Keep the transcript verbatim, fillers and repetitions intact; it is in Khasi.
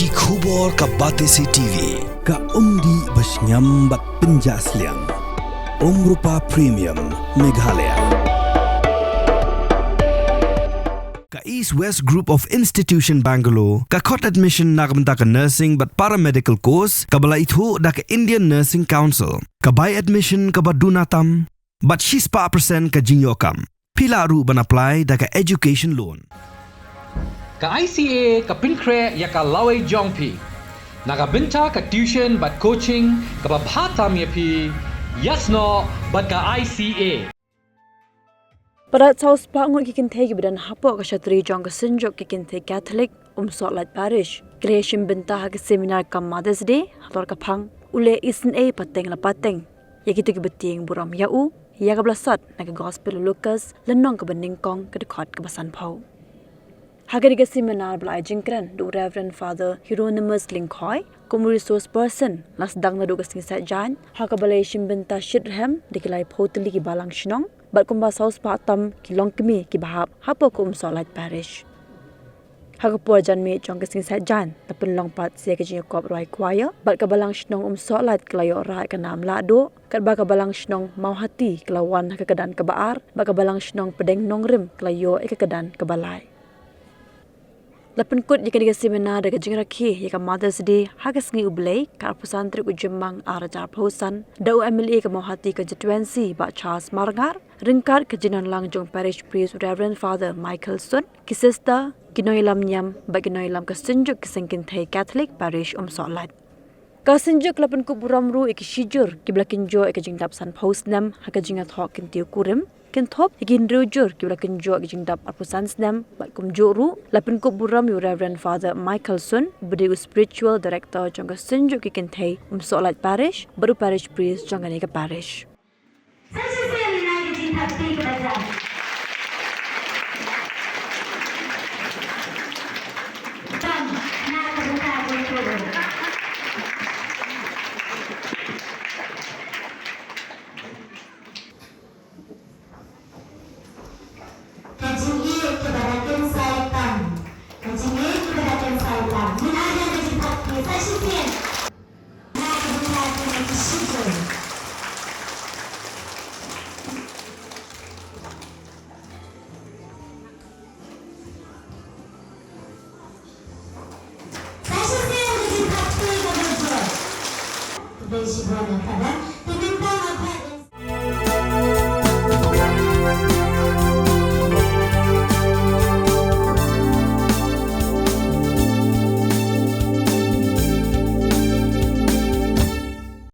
Ki khubor ka Batesi T V, ka umdih ba shngiam bad pynjah sliang. Umrupa Premium, Meghalaya. Ka East West Group of Institution Bangalore, ka khot admission na ka bynta ka nursing bad paramedical course, kaba la ithuh da ka Indian Nursing Council, ka bai admission kaba duna tam, bad shispah percent ka jingïoh kam. Phi lah ruh ban apply da ka education loan. Ka I C A ka pynkhreh ïa ka lawei jong phi na ka bynta ka tuition bad coaching kaba bha tam ïa phi, ïasnoh bad ka I C A. Palat saw spah ngut ki kynthei kiba don hapoh ka shatri jong ka Synjuk ki Kynthei Catholic Umsohlait Parish ki la ïashim bynta ha ka seminar kam Mother's Day halor ka phang U leh isynei pateng la pateng ïa kito kiba tieng burom ïa u, ïa kaba la sot na ka Gospel u Lukas, lynnong kaba nyngkong, ka dkhot kaba sanphew. Ha kane ka seminar ba la ai jingkren da u Reverend Father Hieronymus Lyngkhoi kum u resource person, la sdang naduh ka sngi Saitjaiñ, ha kaba la ïashim bynta shitrhem da ki laiphew tylli ki balang shnong bad kumba saw spah tam ki longkmie kiba hap hapoh ka Umsohlait Parish. Ha ka por janmiet jong ka sngi Saitjaiñ, la pynlong pat sa ïa ka jingïakop rwai choir bad ka balang shnong Umsohlait ka la ïoh rah ïa ka nam lahduh, katba ka balang shnong Mawhati ka la wan ha ka kyrdan kaba ar bad ka balang shnong Pdeng Nongrim ka la ïoh ïa ka kyrdan kaba lai. La pynkut ïa kane ka seminar da ka jingrakhe ïa ka Mother's Day ha ka sngi U Blei, ka arphew san tarik u Jymmang arhajar arphew san, da u M L A ka Mawhati Constituency, Bah Charles Marngar, ryngkat ka jingdonlang jong u Parish Priest Reverend Father Michael Sun, ki sister, ki nongïalam niam bad ki nongïalam ka Synjuk ki Seng Kynthei Catholic Parish Umsohlait. Ka Synjuk ka la pynkup burom ruh ïa ki shijur kiba la kynjoh ïa ka jingdap sanphew snem ha ka jingïathoh kyntiew kurim, kynthup ïa ki hynriew jur kiba la kynjoh ïa ka jingdap arphew san snem, bad kumjuh ruh la pynkup burom ïa u Reverend Father Michael Sun, uba dei u Spiritual Director jong ka Synjuk ki Kynthei Umsohlait Parish bad u Parish Priest jong kane ka Parish. Sa shisien, na ka jingthap kti kaba jam. Jam, na ka bynta jong u. Ka jingïeit kaba da kynsai tam. Ka jingïeit kaba da kynsai tam. Ngin ai ka jingthap kti sa shisien.